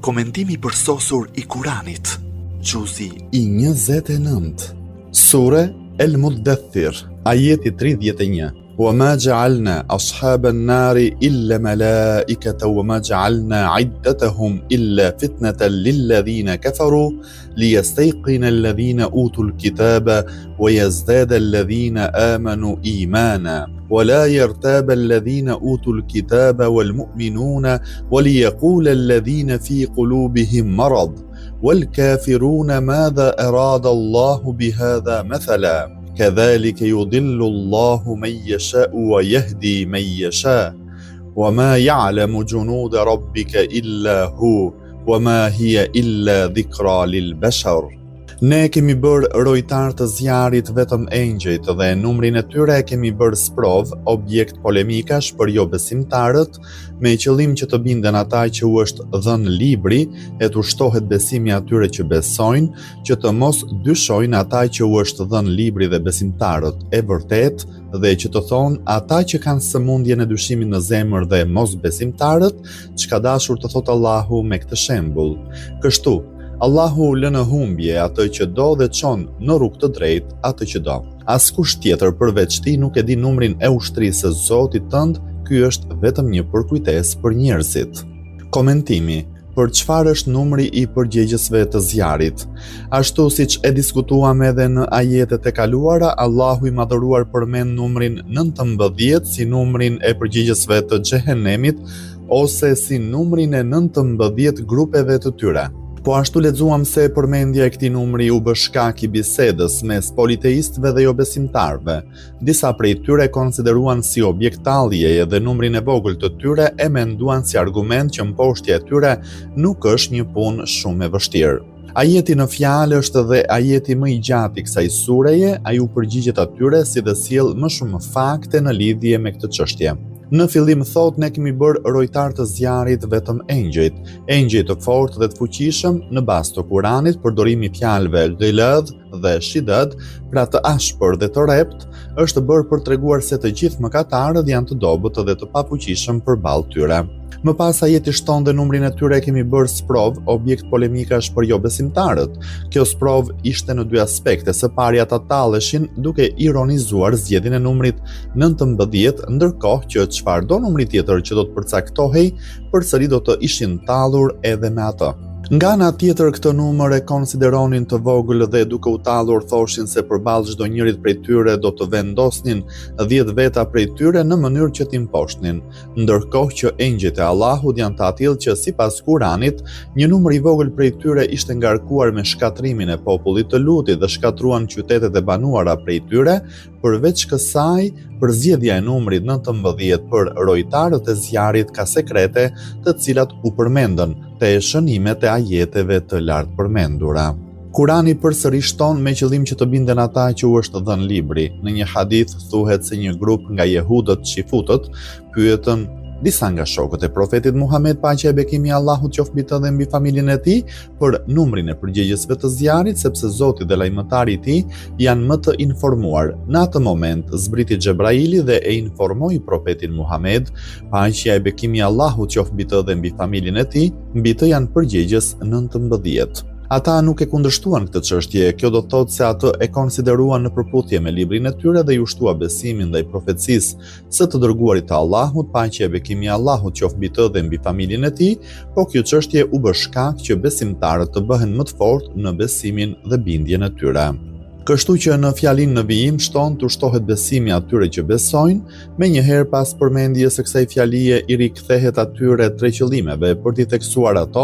Komentimi i përsosur i Kuranit, Xhuzi i 29. Sure El Muddethir, ajeti 31. Wa ma ja'alna ashaban nari illa malaikata wa ma ja'alna iddatahum illa fitnatan lilladhina kafaru liyastayqina alladhina utul kitaba wa yazdada alladhina amanu imana wa la yartaba alladhina utul kitaba wal mu'minuna wa liyaqula alladhina fi qulubihim marad wal kafiruna madha arada Allahu bihadha mathala Kadhalika yudillu Allahu men yasha'u wa yahdi men yasha wa ma ya'lamu junuda rabbika illa hu wa ma hiya illa dhikra lil bashar. Ne kemi bërë rojtarë të zjarrit vetëm engjëjt dhe numrin e tyre e kemi bërë sprovë, objekt polemikash për jobesimtarët, me qëllim që të binden ata që u është dhënë libri e t'u shtohet besimi atyre që besojnë, që të mos dyshojnë ata që u është dhënë libri dhe besimtarët e vërtetë dhe që të thonë ata që kanë sëmundjen e dyshimit në zemër dhe mosbesimtarët, ç'ka dashur të thotë Allahu me këtë shembull. Kështu, Allahu lë në humbje atë që do dhe çon në rrugë të drejtë atë që do. Askush tjetër përveç tij nuk e di numrin e ushtrisë së Zotit tënd, ky është vetëm një përkujtesë për njerëzit. Komentimi Për çfarë është numri i përgjegjësve të zjarrit? Ashtu siç e diskutuam edhe në ajetet e kaluara, Allahu i Madhëruar përmend numrin 19 si numrin e përgjegjësve të xhehenemit ose si numrin e 19 grupeve të tyre. Po ashtu lexuam se përmendja e këtij numri u bë shkak i bisedës mes politeistëve dhe jobesimtarëve. Disa prej tyre e konsideruan si objekt talljeje dhe numrin e vogël të tyre e menduan si argument që mposhtja e tyre nuk është një punë shumë e vështirë. Ajeti në fjalë është dhe ajeti më i gjatë i kësaj sureje, ai u përgjigjet atyre si dhe sjell më shumë fakte në lidhje me këtë çështje. Në fillim thotë ne kemi bërë rojtarë të zjarrit vetëm engjëjt, engjëj të fortë dhe të fuqishëm, në bazë të Kuranit, përdorimi i fjalëve ghilad dhe shidad, pra të ashpër dhe të rreptë, është bërë për të treguar se të gjithë mëkatarët janë të dobët dhe të pafuqishëm përballë tyre. Më pas ajeti shton dhe numrin e tyre e kemi bërë sprovë, objekt polemikash për jobesimtarët. Kjo sprovë ishte në dy aspekte. Së pari ata talleshin duke ironizuar zgjedhjen e numrit 19, ndërkohë që çfarëdo numri tjetër që do të përcaktohej, përsëri do të ishin tallur edhe me atë. Nga ana tjetër këtë numër e konsideronin të vogël dhe duke u tallur thoshin se përballë çdo njërit prej tyre do të vendosnin 10 veta prej tyre në mënyrë që t'i mposhtnin. Ndërkohë që engjëjt e Allahut janë të atillë që sipas Kuranit, një numër i vogël prej tyre ishte ngarkuar me shkatërrimin e popullit të Lutit dhe shkatërruan qytetet e banuara prej tyre, Përveç kësaj, përzgjedhja e numrit 19 për rojtarët e zjarrit ka sekrete të cilat u përmendën te shënimet e ajeteve të lartpërmendura. Kurani përsëri shton me qëllim që të binden ata që u është dhënë libri. Në një hadith thuhet se një grup nga jehudët çifutët pyetën disa nga shokët e profetit Muhamed, paqja e bekimi i Allahut qoftë mbi të dhe mbi familjen e tij, për numrin e përgjegjësve të zjarrit, sepse Zoti dhe lajmëtari i tij janë më të informuar. Në atë moment zbriti Xhebraili dhe e informoi profetin Muhamed, paqja e bekimi i Allahut qoftë mbi të dhe mbi familjen e tij, mbi të janë përgjegjës 19. Ata nuk e kundërshtuan këtë çështje, kjo do të thotë se atë e konsideruan në përputhje me librin e tyre dhe iu shtua besimi ndaj profecisë së të dërguarit të Allahut, paqja e bekimi i Allahut qoftë mbi të dhe mbi familjen e tij, po kjo çështje u bë shkak që besimtarët të bëhen më të fortë në besimin dhe bindjen e tyre. Kështu që në fjalinë në vijim shton t'u shtohet besimi atyre që besojnë, menjëherë pas përmendjes së kësaj fjalie i rikthehet atyre tre qëllimeve për t'i theksuar ato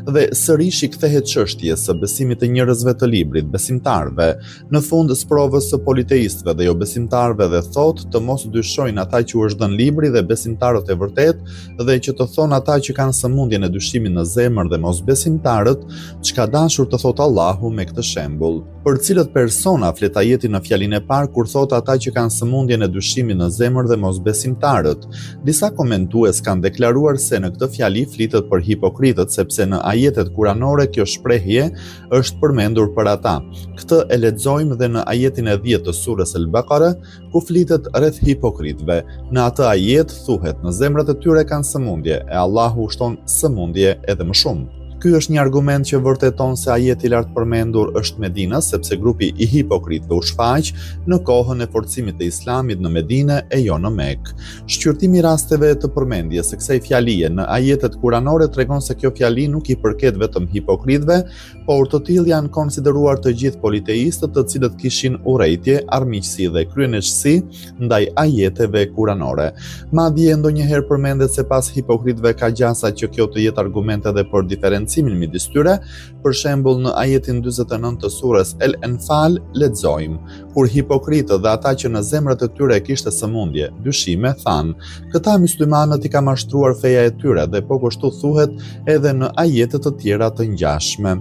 dhe sërish i kthehet çështjes së besimit të njerëzve të librit, besimtarëve, Në fund sprovës së politeistëve dhe jobesimtarëve dhe thotë të mos dyshojnë ata që u është dhënë libri dhe besimtarët e vërtetë dhe që të thonë ata që kanë sëmundjen e dyshimit në zemër dhe mosbesimtarët, ç'ka dashur të thotë Allahu me këtë shembull. Për cilët persona flet ajeti në fjalinë e parë kur thotë ata që kanë sëmundjen e dyshimit në zemër dhe mosbesimtarët? Disa komentues kanë deklaruar se në këtë fjali flitet për hipokritët sepse në ajetet kuranore kjo shprehje është përmendur për ata. Këtë e lexojmë dhe në ajetin e 10 të surës El-Bekare, ku flitet rreth hipokritëve. Në atë ajet thuhet, në zemrat e tyre kanë sëmundje, e Allahu u shton sëmundje edhe më shumë. Ky është një argument që vërteton se ajeti i lartpërmendur është medinas, sepse grupi i hipokritëve u shfaq në kohën e forcimit të Islamit në Medine e jo në Mekë. Shqyrtimi i rasteve të përmendjes së kësaj fjalie në ajetet kuranore tregon se kjo fjali nuk i përket vetëm hipokritëve, por të tillë janë konsideruar të gjithë politeistët të cilët kishin urrejtje, armiqësi dhe kryeneçësi ndaj ajeteve kuranore. Madje ndonjëherë përmendet se pas hipokritëve ka gjasa që kjo të jetë argument edhe për diferencimin midis tyre. Për shembull, në ajetin 49 të sures El Enfal lexojmë: Kur hipokritët dhe ata që në zemrat e tyre kishte sëmundje, dyshime, thanë: Këta myslimanët i ka mashtruar feja e tyre dhe po kështu thuhet edhe në ajete të tjera të ngjashme.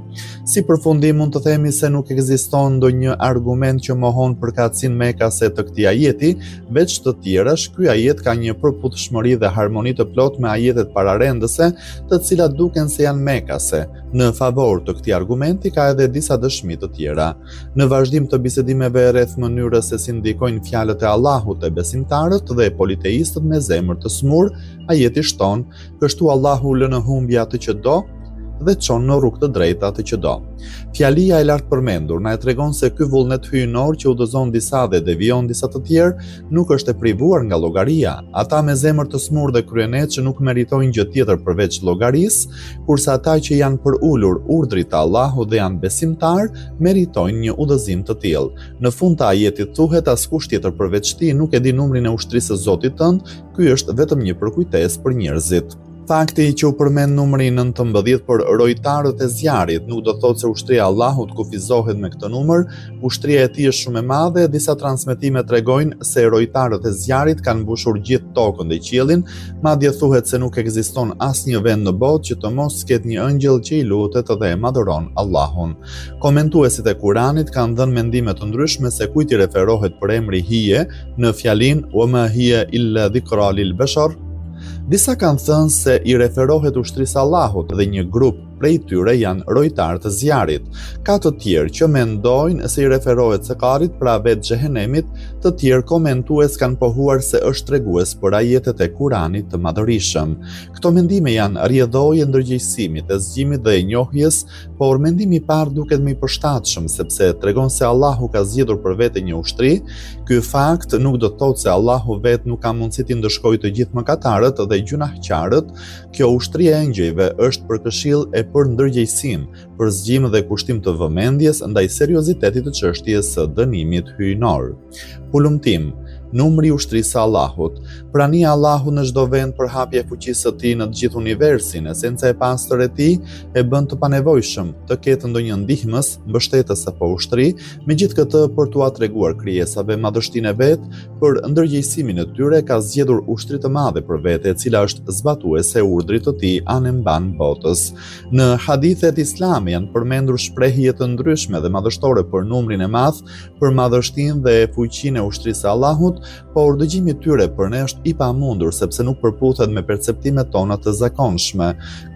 Si përfundim mund të themi se nuk ekziston ndonjë argument që mohon përkatësinë mekase të këtij ajeti, veç të tjerash, ky ajet ka një përputhshmëri dhe harmoni të plotë me ajetet pararendëse, të cilat duken se janë mekase. Në favor të këtij argumenti ka edhe disa dëshmi të tjera. Në vazhdim të bisedimeve rreth mënyrës se si ndikojnë fjalët e Allahut te besimtarët dhe politeistët me zemër të sëmurë, ajeti shton, Kështu Allahu lë në humbje atë që do dhe çon në rrugë të drejtë atë që do. Fjalia e lartpërmendur na e tregon se ky vullnet hyjnor që udhëzon disa dhe devijon disa të tjerë, nuk është e privuar nga llogaria. Ata me zemër të sëmurë dhe kryeneçë nuk meritojnë gjë tjetër përveç llogarisë, kurse ata që janë përulur urdhrit të Allahut dhe janë besimtarë, meritojnë një udhëzim të tillë. Në fund të ajetit thuhet askush tjetër përveç tij nuk e di numrin e ushtrisë së Zotit tënd, Ky është vetëm një përkujtesë për njerëzit. Fakti që u përmend numri 19 për rojtarët e zjarrit nuk do të thotë se ushtria e Allahut kufizohet me këtë numër, ushtria e tij është shumë e madhe, disa transmetime tregojnë se rojtarët e zjarrit kanë mbushur gjithë tokën dhe qiellin, madje thuhet se nuk ekziston asnjë vend në botë që të mos ketë një engjëll që i lutet dhe e madhëron Allahun. Komentuesit e Kuranit kanë dhënë mendime të ndryshme se kujt i referohet përemri hije, Në fjalinë "Wa ma hiya illa dhikra lil bashar", disa kanë thënë se i referohet ushtrisë së Allahut dhe një grup prej tyre janë rojtarë të zjarrit. Ka të tjerë që mendojnë se i referohet Sekarit, pra vetë xhehenemit, të tjerë komentues kanë pohuar se është tregues për ajetet e Kuranit të madhërishëm. Këto mendime janë rrjedhojë e ndërgjegjësimit, e zgjimit dhe e njohjes Por mendimi i parë duket më i përshtatshëm, sepse tregon se Allahu ka zgjedhur për vete një ushtri. Ky fakt nuk do të thotë se Allahu vetë nuk ka mundësi t'i ndëshkojë të gjithë mëkatarët dhe gjynahqarët. Kjo ushtri e engjëjve është për këshillë e për ndërgjegjësim, për zgjim dhe kushtim të vëmendjes ndaj seriozitetit të çështjes së dënimit hyjnor. Hulumtim, Numri i ushtrisë së Allahut, prania e Allahut në çdo vend, përhapja e fuqisë së tij në të gjithë universin, esenca e pastër e tij e bën të panevojshëm të ketë ndonjë ndihmës, mbështetës apo ushtri, megjithëkëtë për t'ua treguar krijesave madhështinë e vet, për ndërgjegjësimin e tyre ka zgjedhur ushtri të madhe për vete, e cila është zbatuese e urdhrit të tij anembanë botës. Në hadithet islame janë përmendur shprehje të ndryshme dhe madhështore për numrin e madh për madhështinë dhe fuqinë e ushtrisë së Allahut, por dëgjimi i tyre për ne është i pamundur sepse nuk përputhet me perceptimet tona të zakonshme.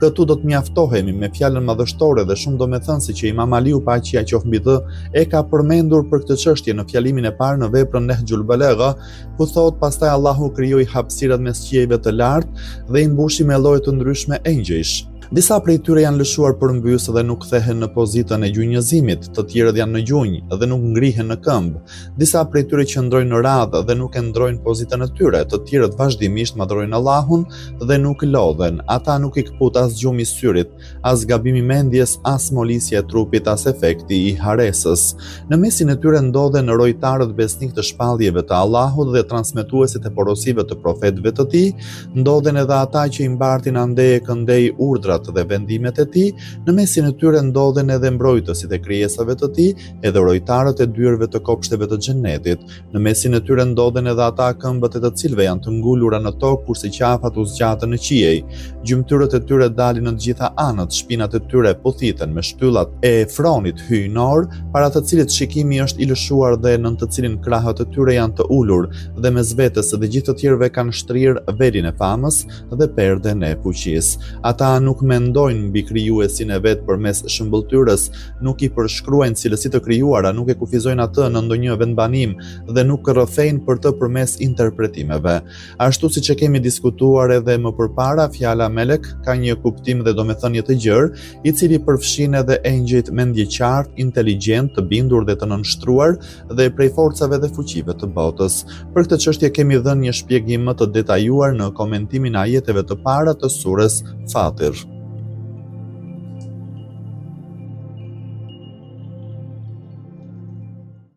Këtu do të mjaftohemi me fjalën madhështore dhe shumë domethënëse që Imam Aliu paqja qoftë mbi të e ka përmendur për këtë çështje në fjalimin e parë në veprën Nehxhul Balagha, ku thotë pastaj Allahu krijoi hapësirat mes qiejve të lartë dhe i mbushi me lloje të ndryshme engjëjsh. Disa prej tyre janë lëshuar përmbys dhe nuk kthehen në pozitën e gjunjëzimit, të tjerët janë në gjunjë dhe nuk ngrihen në këmbë. Disa prej tyre qëndrojnë në radhë dhe nuk e ndrojnë pozitën e tyre, të tjerët vazhdimisht madhërojnë Allahun dhe nuk lodhen. Ata nuk i këput as gjumi i syrit, as gabimi i mendjes, as molisja e trupit, as efekti i haresës. Në mesin e tyre ndodhen rojtarët besnikë të shpalljeve të Allahut dhe transmetuesit e porosive të profetëve të tij, Ndodhen edhe ata që i mbartin andej e këndej urdhrat dhe vendimet e tij, në mesin e tyre ndodhen edhe mbrojtësit e krijesave të tij, edhe rojtarët e dyerve të kopshteve të xhennetit. Në mesin e tyre ndodhen edhe ata këmbët e të cilëve janë të ngulura në tokë kurse qafat u zgjatën në qiej. Gjymtyrët e tyre dalin në të gjitha anët, shpinat e tyre puthiten me shtyllat e fronit hyjnor, para të cilit shikimi është i lëshuar dhe nën të cilin krahët e tyre janë të ulur, dhe mes vetes dhe gjithë të tjerëve kanë shtrirë velin e famës dhe perden e fuqisë. Ata nuk nuk mendojnë mbi krijuesin e vet përmes shëmbëlltyrës, nuk i përshkruajnë cilësi të krijuara, nuk e kufizojnë atë në ndonjë vendbanim dhe nuk rrëfejnë për të përmes interpretimeve. Ashtu siç e kemi diskutuar edhe më përpara, fjala melek ka një kuptim dhe domethënie të gjerë, i cili përfshin edhe engjëjt mendjeqartë, inteligjentë, të bindur dhe të nënshtruar dhe prej forcave dhe fuqive të botës. Për këtë çështje kemi dhënë një shpjegim më të detajuar në komentimin e ajeteve të para të sures Fatir.